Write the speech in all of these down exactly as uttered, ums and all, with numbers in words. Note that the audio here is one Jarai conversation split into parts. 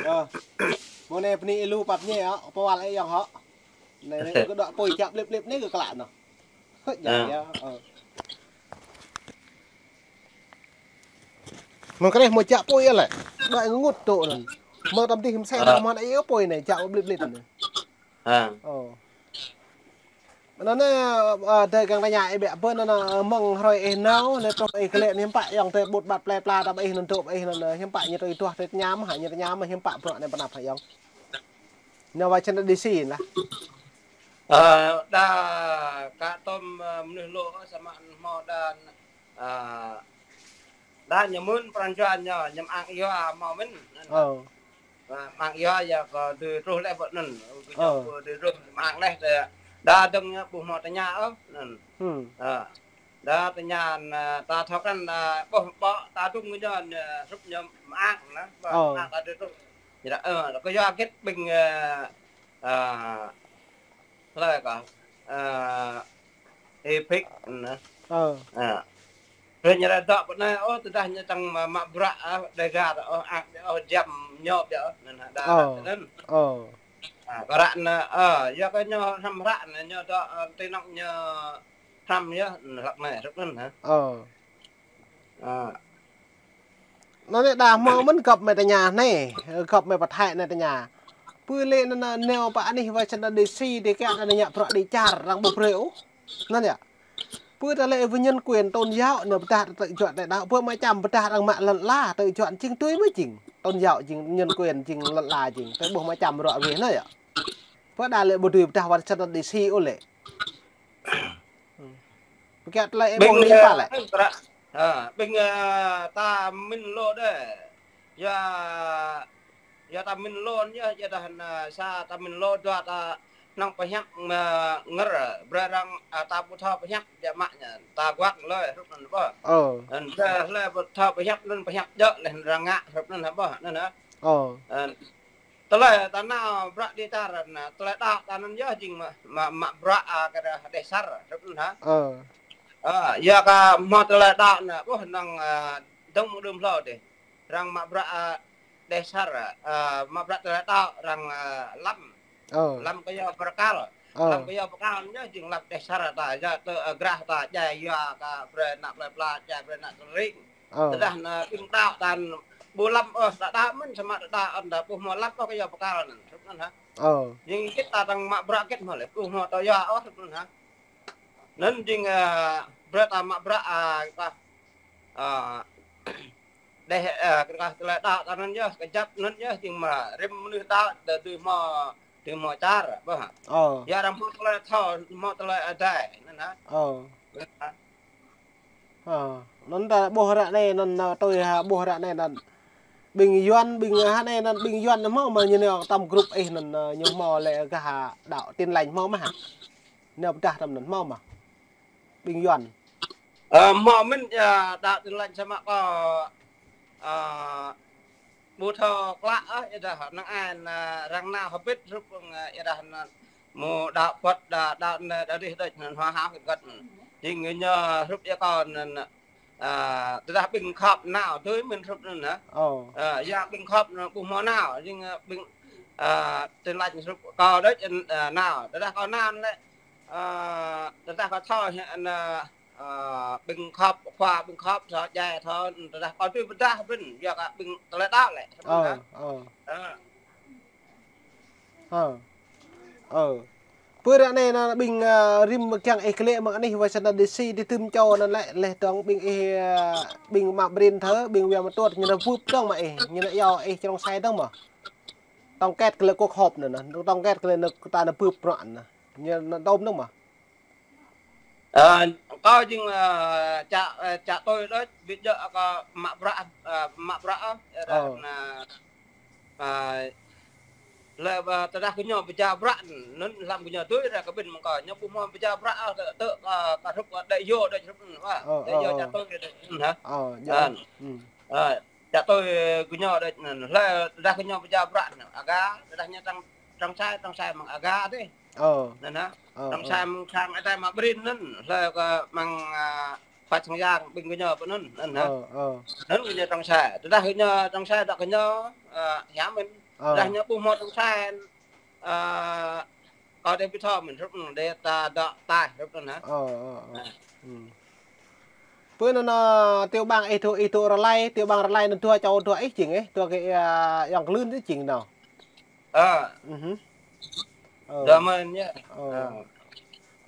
Ơ. Mơ̆ng anai bơni ilu pap ñe hŏ, pơwal ai yŏng hŏ. Anai, anai kơ dŏ apui čă blip blip anai kơ klă anŭn. Hơ̆, jăk. Ơ. Mơ̆ng kreh mơ̆ čă apui lĕ. Dŏ ngŭt tŏ anŭn. Mơ̆ tăm tih msĕ dah mơ̆n ai apui anai čă blip blip anai. Ơ. Anŭn anai, ơ, tơlơi kâo tơña ih biă pơ anŭn, ơ, mơ̆ng hrơi ih nao, lĕ truh ih klĕ anai hiư̆m pă yŏng tơlơi ƀut ƀat plơi pla tăm ih anŭn tŏ ih anŭn, ơ, hiư̆m pă ñu tui tuah tơlơi tơña mơ̆, hă, ñu tơña mơ̆ hiư̆m pă bruă anai pơnăp hă yŏng. Nao wa čăn đa đi si lah. Ơ, đa kơ tơm, ơ, mơnuih lu, ơ, samơ̆ hmâo đa, ơ, đa ñu mơ̆n pran jua ñu, ñu mơak yua hmâo mơ̆n. Ơ. Ơ, mơak yua yua kơ tui truh leh ƀơi anŭn. Kơ ñu kơ tui truh mơak leh tơ. Đa dơ̆ng ñu ƀu hmâo tơña ôh anŭn. Ơ. Đa tơña anŭn, ơ, ta thâo krăn, ơ, ƀuh ƀô̆ ta dŏ kơ ñu, ơ, hrup ñu mơak anŭn, ƀô̆ mơak ta tui truh. Ñu đa, ơ, kơ yua hơget ƀing, ơ, ơ, tơlơi kơ, ơ, ih phik anŭn. Ơ. Ơ. Ră ñu đa dŏ pơ anai, ơ, tơdah ñu čang mă, mă bruă, ơ, đe ga, ơ, ak, ơ, jăm ñu biă, ơ, anŭn hă, đa, đa, anŭn. Ơ. Ơ, kơ ră anŭn, ơ, yua kơ ñu hrăm hră anŭn, ñu dŏ, ơ, tơnŏng ñu hrăm yơh, hlăk anai, hrup anŭn hă. Ơ. Ơ. Anŭn lĕ đa hmâo mơ̆n gŏp mơi tơña anai, gŏp mơi pơthâo anai tơña. Pơ lĕ anŭn, anŭn nao pơ anih wa čăn đa đi si, đi kiăng anŭn ñu bruă đi čar, arăng ƀu brơi ôh. Anŭn yơh. Pơ ta lĕ ih wơ̆ nhân quyền tôn giáo anŭn pơdah tơlơi juăt tơlơi đaŏ, pơ mă čăm pơdah arăng mă lŏn ala, tơlơi juăt jing tui mơ̆ jing. Tôn giáo jing, nhân quyền jing, lŏn ala jing. Tơlơi ƀuh mă čăm bruă wih anŭn yơh. Pơ đa lĕ ƀu dưi pơdah wa čăn đa đi si ôh lĕ. Pơkiaŏ tơlơi ƀing, ƀong anai, ơ, pă lĕ. Ƀing, ơ, ta mĭn lu đơi. Yua, yua ta mĭn lu anŭn yơh, yua dah anŭn sa ta mĭn lu dua ta năng pơhiăp, ơ, ngă, brơi arăng, ơ, ta ƀu thâo pơhiăp biă mă ñu. Ta guăk lui, hrup anŭn ƀô̆. Ơ. Anŭn brơi lui ƀu thâo pơhiăp anŭn pơhiăp djơ̆ leh arăng ngă, hrup anŭn ƀô̆. Anŭn hă. Ơ. Ơ. Tơlơi ta nao bruă đi čar anŭn, tơlơi đaŏ ta anŭn yơh jing mă, mă, mă bruă, ơ, kơ đe-, đeh sar, hrup anŭn hă. Ơ. Ơ, yua kơ hmâo tơlơi đaŏ anŭn, ƀuh năng, ơ, dơ̆ng mơ̆ng đưm hlâo dih. Arăng mă bruă, ơ, đeh sar, ơ, mă bruă tơlơi đaŏ arăng, ơ, lăm. Ơ. Lăm kơ yua pơkăl. Ơ. Lăm kơ yua pơkăl anŭn yơh jing lăm đeh sar ta, yua tơ, ơ, grah ta, djai yua kơ brơi ană plơi pla, djai brơi ană tơring. Ơ. Tơdah anŭn ƀing đaŏ ta anŭn ƀu lăm ôh, đa đaŏ mơ̆n samơ̆ đa đaŏ anŭn đa ƀu hmâo lăm ôh kơ yua pơkăl anŭn. Hrup anŭn hă. Ơ. Jing hơget ta arăng mă bruă hơget hmâo lĕ, ƀu hmâo tơlơi yua ôh, hrup anŭn hă. Anŭn jing, ơ, bruă ta mă bruă, ơ, kơ, ơ, đeh, ơ, kơ tơlơi đaŏ ta anŭn yơh, kơjăp anŭn yơh, jing mă rĭm mơnuih đaŏ, đa dưi hmâo, dưi hmâo čar, ƀô̆ hă. Ơ. Yua arăng hmâo tơlơi thâo, hmâo tơlơi adai, anŭn hă. Ơ. Ơ, anŭn ta ƀuh ră anai anŭn, ơ, tui hă ƀuh ră anai anŭn. Ƀing Yuan, ƀing hă anai anŭn, ƀing Yuan hmâo mơ̆ ñu nao tăm grup ih anŭn, ơ, ñu hmâo lĕ gah đaŏ Tin Lành hmâo mơ̆ hă. Nao pơdah tăm anŭn hmâo mơ̆. Ƀing Yuan. Ơ, hmâo mơ̆n, ơ, đaŏ Tin Lành samơ̆ kơ, ơ, ƀu thâo klă ôh, yua dah năng ai, ơ, arăng nao hơbĭt hrup, ơ, yua dah anŭn mơ̆ đaŏ pơt, đaŏ, đaŏ anŭn, đaŏ rih đôč anŭn hua hao hơget. Jing ñu hrup yua kơ anŭn, ơ, tơdah ƀing khŏp nao, tui mĭn hrup anŭn hă. Ơ. Ơ, yua ƀing khŏp anŭn ƀu hmâo nao, jing, ơ, ƀing, ơ, Tin Lành hrup kơ đôč, ơ, nao. Tơdah kơ nao anŭn lĕ, ơ, tơdah kơ thâo hă, anŭn, ơ, ƀing khŏp, khua ƀing khŏp, thâo djai, thâo, tơdah kơ tui pơdah ƀing, yua kơ ƀing tơlơi đaŏ lĕ. Ơ, hă? Ơ. Ơ. Ơ. Ơ. Pơ ră anai anŭn ƀing, ơ, rĭm kiăng ih klĕ mơ̆ng anih wa čăn đa đi si đi tơm čô anŭn lĕ, leh dơ̆ng ƀing ih, ơ, ƀing mă Brin thơ, ƀing Wia Mơtuôt, ñu nao bưp dơ̆ng mă ih, ñu nao iâu ih črông sai dơ̆ng mơ̆. Tổng kết kơ lĕ cuộc họp anŭn, tổng kết kơ lĕ anŭn ta nao bưp bruă anŭn. Ñu nao tơm dơ̆ng mơ̆. Ơ, kâo jing, ơ, čă, ơ, čă tui đôč, ƀu djơ̆ kơ mă bruă, ơ, mă bruă, ơ, ơ, anŭn, ơ, lĕ, ơ, tơdah kơ ñu pơjao bruă, anŭn lăm kơ ñu tui ră kơ ƀing mơ̆ng kâo, ñu ƀu hmâo pơjao bruă, ơ, tơ, tơ, ơ, kơ hrup, ơ, đại hội, đại hội, ơ, đại hội ơ, čă tui, hă? Ơ, djơ̆. Ơ. Ơ. Čă tui kơ ñu đôč anŭn, lĕ tơdah kơ ñu pơjao bruă anŭn, aga, tơdah ñu trăng, trăng sai, trăng sai mơ̆ng aga dih. Ơ. Anŭn hă? Ơ, trăng ơ. Sai mơ̆ng sang adai mă Brin anŭn, lĕ kơ mơ̆ng, ơ, Phat Sang Yang ƀing kơ ñu pơ anŭn, anŭn hă? Ơ, ơ. Anŭn kơ ñu trăng sai. Tơdah kơ ñu trăng sai, đaŏ kơ ñu, ơ, hiam mĭn. Dah ñu ƀu hmâo tơ̆ng sen. Ơ, kâo đe ƀu thâo mơ̆n, hrup anŭn đe ta dŏ taih, hrup anŭn hă. Ơ, ơ, ơ. Ơ. Hm. Pơ anŭn, ơ, tiểu bang ih dŏ, ih dŏ Rơlai, tiểu bang Rơlai anŭn dua čô dua ih jing ih, dua kơ, ơ, ayŏng Klưn dih jing nao. Ơ. Ơ. Dua mơ̆n yơh. Ơ. Ơ.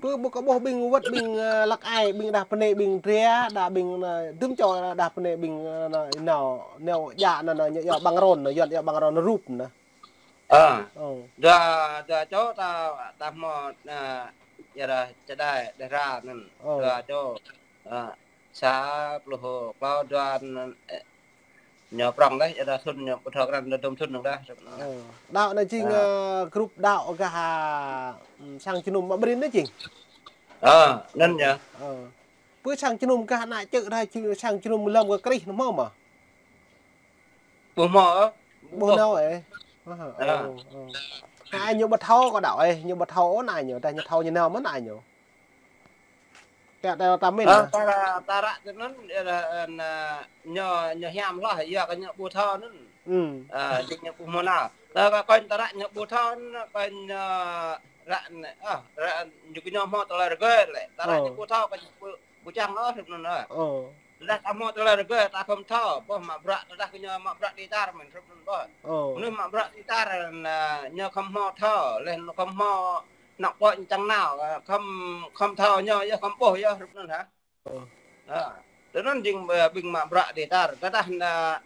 Pơ ƀu kơ ƀuh ƀing wơ̆t ƀing, ơ, Lăk Ai, ƀing đah pơnê ƀing Dria, đah ƀing, ơ, dŭm čô đah pơnê ƀing, ơ, nao, nao, nao djă anŭn, anŭn, ñu yua bang rôn, anŭn, Yuan yua bang rôn rup anŭn. Ơ. Ơ. Dua, dua čô ta, ta hmâo, ơ, yua dah čơđai, đah ra anŭn. Ơ. Dua čô. Ơ, sa pluh klâo dua anŭn, ơ, ñu prŏng đah, yua dah thŭn ñu ƀu thâo krăn đah dŭm thŭn anŭn đah. Ơ. Đaŏ anŭn jing, ơ, grup đaŏ gah, ơ, sang jơnum Mă Brin anŭn jing. Ơ, anŭn yơh. Ơ. Pơ sang jơnum gah ană čư̆ đah, sang jơnum lơ̆m kơ Krist anŭn hmâo mơ̆? Ƀu hmâo, ơ. Ƀu nao, ơ. Ơ, ơ. Anai ñu ƀu thâo kơ đaŏ, ơ, ñu ƀu thâo, ơ, anai ñu, dah ñu thâo ñu nao mơ̆n anai ñu. Tơdah ta mĭn. Ơ, ta, ta ră tui anŭn, ơ, ơ, ñu, ñu hiam hloh, yua kơ ñu ƀu thâo anŭn. Ơ, jing ñu ƀu hmâo nao. Ta kơ kơnh ta ră ñu ƀu thâo anŭn, kơnh, ơ, ră anai, ơ, ră ñu kơ ñu hmâo tơlơi rơgơi lĕ. Ta ră ñu ƀu thâo, kơnh ƀu, ƀu čang ôh, hrup anŭn, ơ. Ơ. Tơdah ta hmâo tơlơi rơgơi ta khŏm thâo, ƀuh mă bruă, tơdah kơ ñu mă bruă đi tar mơ̆n hrup anŭn ƀuh. Ơ. Mơnuih mă bruă đi tar, anŭn, ñu khŏm hmâo thâo, laih anŭn khŏm hmâo anŏ pô čang nao, ơ, khŏm, khŏm thâo ñu yơh, khŏm ƀuh yơh hrup anŭn hă. Ơ. Ơ. Tui anŭn jing, ơ, ƀing mă bruă đi tar, tơdah anŭn, ơ,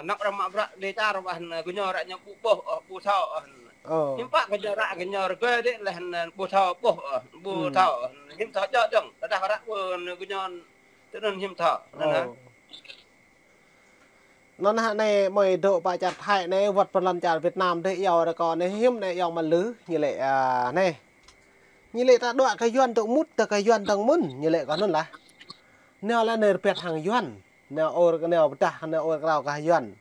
anŏ arăng mă bruă đi tar, ƀuh anŭn gơñu ră ñu ƀu ƀuh, ơ, ƀu thâo, ơ. Ơ. Hiư̆m pă gơñu ră gơñu rơgơi đĕ laih anŭn ƀu thâo ƀuh, ơ, ƀu thâo, ơ, hiư̆m thâo djơ̆ dơ̆ng, tơdah ră ƀu anŭn gơñu Tui anŭn hiư̆m thâo, anŭn hă. Ơ. Anŭn hă anai, mơi dŏ pơ čar Thái anai, wơ̆t pơ lŏn čar Việt Nam dih, iâu rơkâo anai hiư̆m anai, iâu mă lư, ñu lĕ, ơ, anai. Ñu lĕ ta dŏ kơ Yuan dŏ mŭt, ta kơ Yuan dŏ mŭn, ñu lĕ kơ anŭn lah. Nao lĕ anai rơbat hăng Yuan. Nao ôr, nao pơdah, nao ôr krao kơ Yuan.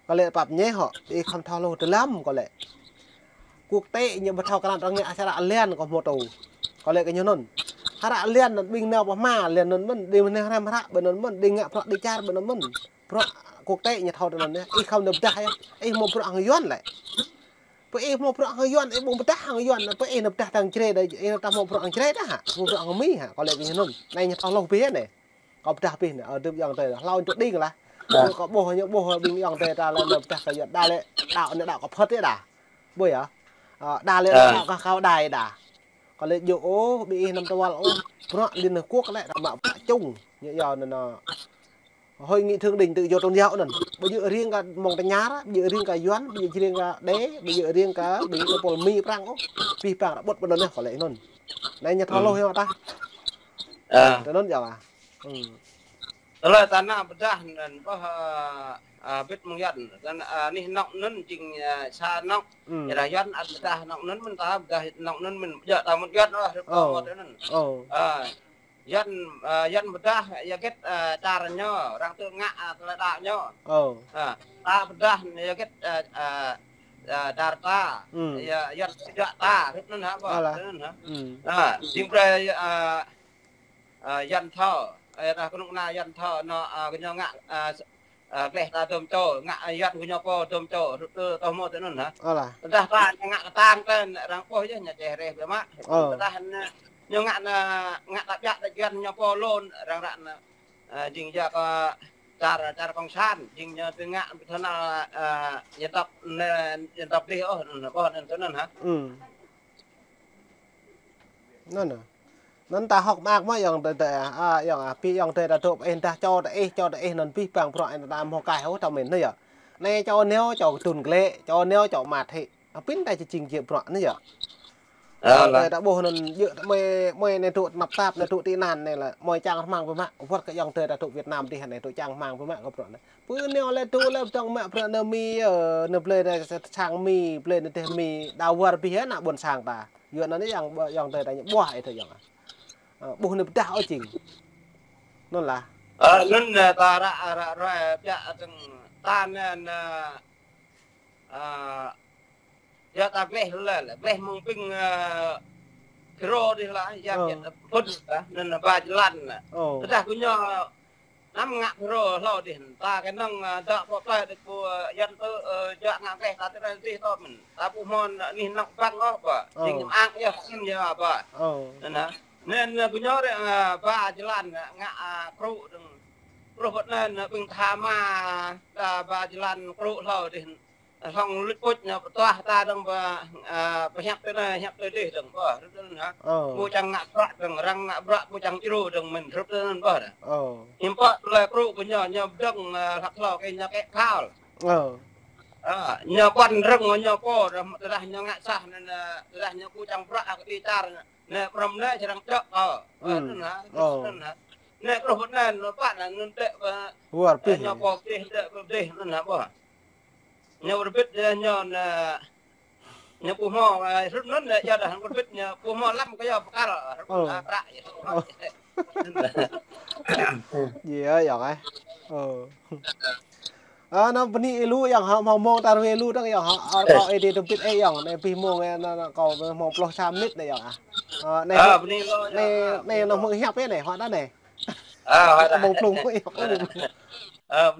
Kâo lĕ pap ñe hŏ, ih khŏm thâo hluh tơlăm kâo lĕ. Quốc tế ñu ƀu thâo krăn arăng ngă sa ră lăn kâo hmâo tŭ. Kâo lĕ kơ ñu anŭn. Sa ră lăn anŭn ƀing nao pơhma lăn anŭn mơ̆n, đĭ mơ̆n hrăm hră ƀơi anŭn mơ̆n, đĭ ngă bruă đi čar ƀơi anŭn mơ̆n. Bruă quốc tế ñu thâo tơlơi anŭn. Ih khŏm nao pơdah yơh. Ih hmâo bruă hăng Yuan lĕ. Pơ ih hmâo bruă hăng Yuan, ih ƀu pơdah hăng Yuan, pơ ih nao pơdah hăng Jrai đah, ih nao hmâo bruă hăng Jrai đah hă, hmâo bruă hăng Mi hă, kâo lĕ kơ ñu anŭn. Anai ñu thâo hluh bĕ anai. Kâo pơdah pih anai, ơ, dŭm ayŏng adơi, hlâo ñu tŭ đing lah. Ơ. Kâo ƀuh ñu ƀuh ƀing ayŏng adơi ta lĕ nao pơdah kơ Yuan, đa lĕ đaŏ anai đaŏ kơ Phật yơh đa. Ƀu yơh. Ơ, đa lĕ đaŏ kơ khua Đai đa. Kâo lĕ djơ̆ ôh, ƀing ih anăm tơwăl ôh. Bruă Liên Hợp Quốc lĕ, đa mă bruă chung. Ñu yua anŭn, anŭn. Hội nghị thượng đỉnh tự do tôn giáo anŭn. Ƀu djơ̆ riêng kơ mơ̆ng tơña, ƀu djơ̆ riêng kơ Yuan, ƀu djơ̆ riêng kơ Đê, ƀu djơ̆ riêng kơ ƀing pôl Mi Prăng ôh. Pih pang ră ƀuăt ƀơi anŭn yơh kâo lĕ anŭn. Anai ñu thâo hluh yơh ta. Ơ. Tui anŭn yơh lah. Ơ. Tơlơi ta nao pơdah anŭn ƀuh, ơ, ơ, bĭt mơ̆ng Yuan. Anŭn, ơ, anih anŏ anŭn jing, ơ, sa anŏ. Yua dah Yuan ăt pơdah anŏ anŭn mơ̆n ta, pơdah anŏ anŭn mơ̆n, djơ̆ ta mŭt Yuan ôh, hrup mơ̆ tui anŭn. Ơ. Yuan, ơ, Yuan pơdah yua hơget, ơ, čar ñu, arăng tŭ ngă, ơ, tơlơi đaŏ ñu. Ơ. Ơ, ta pơdah yua hơget, ơ, ơ, ơ, čar ta. Yua, Yuan pơdah ta, hrup anŭn hă, ƀuh, hrup anŭn hă. Ơ, jing brơi, ơ, ơ, Yuan thâo, ơ, dah kơnuk kơna Yuan thâo, anŏ, ơ, gơñu ngă, ơ, Ơ, gleh ta dŭm čô, ngă Yuan gơñu pô dŭm čô, hrup tơ, tơ hmâo tui anŭn hă. Ơ lah. Tơdah ta ngă kơtang tơl arăng ƀuh yơh, ñu čeh reh biă mă. Ơ. Tơdah ñu ngă anai, ngă ta biă ta Yuan ñu pô lŏn, arăng ră anai, ơ, jing yua kơ čar, čar cộng sản, jing ñu tui ngă ƀu thâo nao, ơ, dân tộc anai, dân tộc dih ôh, anŭn, ƀuh anŭn tui anŭn hă. Ơ. Anŭn, anŭn. Anŭn ta hơ̆k mơak mơ̆ ayŏng adơi, a, ayŏng, a, ƀing ayŏng adơi ta dŏ pơ ih, dah čô ta ih, čô ta ih anŭn pih pang bruă anŭn ta hmâo kaih ôh ta mĭn anŭn yơh. Anai čô nao, čô kơdŭn klĕ, čô nao, čô mă hĭ. A, pĭn ta či jing jĕ bruă anŭn yơh. Ơ, ayŏng adơi ta ƀuh anŭn djơ̆ mơi, mơi anai dŏ tơnap tap, anai dŏ tị nạn anai lah, mơi čang rơmang biă mă, wơ̆t kơ ayŏng adơi ta dŏ Việt Nam dih anai dŏ čang rơmang biă mă kơ bruă anai. Pơ nao lĕ dŏ lĕ tơ̆ng mă bruă anai Mi, ơ, anai blơi anai sang Mi, blơi anai dêh Mi, đa wơr bĭt hă ană ƀôn sang ta. Yua anŭn yơh ayŏng, ayŏng adơi ta ñu ƀuh ih thâo ayŏng. Ơ, ƀuh anai pơdah ôh jing. Anŭn lah. Ơ, anŭn, ơ, ta ră, ră ruai biă tơ̆ng ta anai, ơ, ơ, yua ta gleh lĕ, gleh mơ̆ng ƀing, ơ, Kro dih lah, yua biă tơ̆ng phŭn lah, anŭn ba jơlan lah. Tơdah gơñu Năm ngă phrâo hlâo dih, ta kơnơ̆ng, ơ, dŏ pơ plơi dih ƀu, ơ, yăn tơ, ơ, djă ngă gleh ta tơ dih tơ mơ̆n. Ta ƀu hmâo anih nŏk ƀăng ôh ƀă. Ơ. Jing ang yơh, ang yơh ƀă. Ơ. Anŭn. Anŭn, ơ, gơñu rĕ, ơ, ba jơlan, ơ, ngă, ơ, krŭ dơ̆ng. Truh pơ anŭn, ơ, ƀing tha ma, ta ba jơlan krŭ hlâo dih. Hlŏng luč puč ñu pơtuah ta dơ̆ng ƀă, ơ, pơhiăp tơ anai, hiăp tơ dih dơ̆ng ƀă, hrup tơ anŭn hă. Ơ. Ƀu čang ngă bruă dơ̆ng, arăng ngă bruă ƀu čang djru dơ̆ng mơ̆n, hrup tơ anŭn ƀă. Ơ. Hiư̆m pă tơlơi krŭ kơ ñu, ñu dơ̆ng, ơ, hlăk hlâo kơ ñu kĕ khal. Ơ. Ơ, ñu ƀuăn rơ̆ng ñu pô, tơdah ñu ngă sah anŭn, ơ, tơdah ñu ƀu čang bruă kơ ti čar, anai prŏm anai čơrang čŏk, ơ. Ơ, anŭn hă, anŭn hă. Anai truh anŭn, anŭn pă anŭn tĕ, ơ, wơr bih ñu pô dih, tĕ dih anŭn hă ƀă. Ñu wơr bit, ơ, ñu, ơ, ñu ƀu hmâo, ơ, hrup anŭn, ơ, yua dah wơr bit ñu ƀu hmâo lăm kơ yua pơkăl, ơ, hrup, ơ, prăk, ơ. Ơ. Yơh, yơh, ơ. Ơ. Ơ, anŭn bơni ih lu yơh, hă, hmâo mông ta ruai lu dơ̆ng yơh, hă. Ơ, kâo ih dih tơbit ih yơh, anai abih mông, ơ, anŭn, anŭn, kâo hmâo pluh sa mơnit anai yơh, hă. Ơ, anai, ơ, bơni lu, anai, yơh, anai, anŭn hmâo hiăp ih anai, hă, anŭn anai. Ơ, hă, mông pluh mông hiăp. Ơ.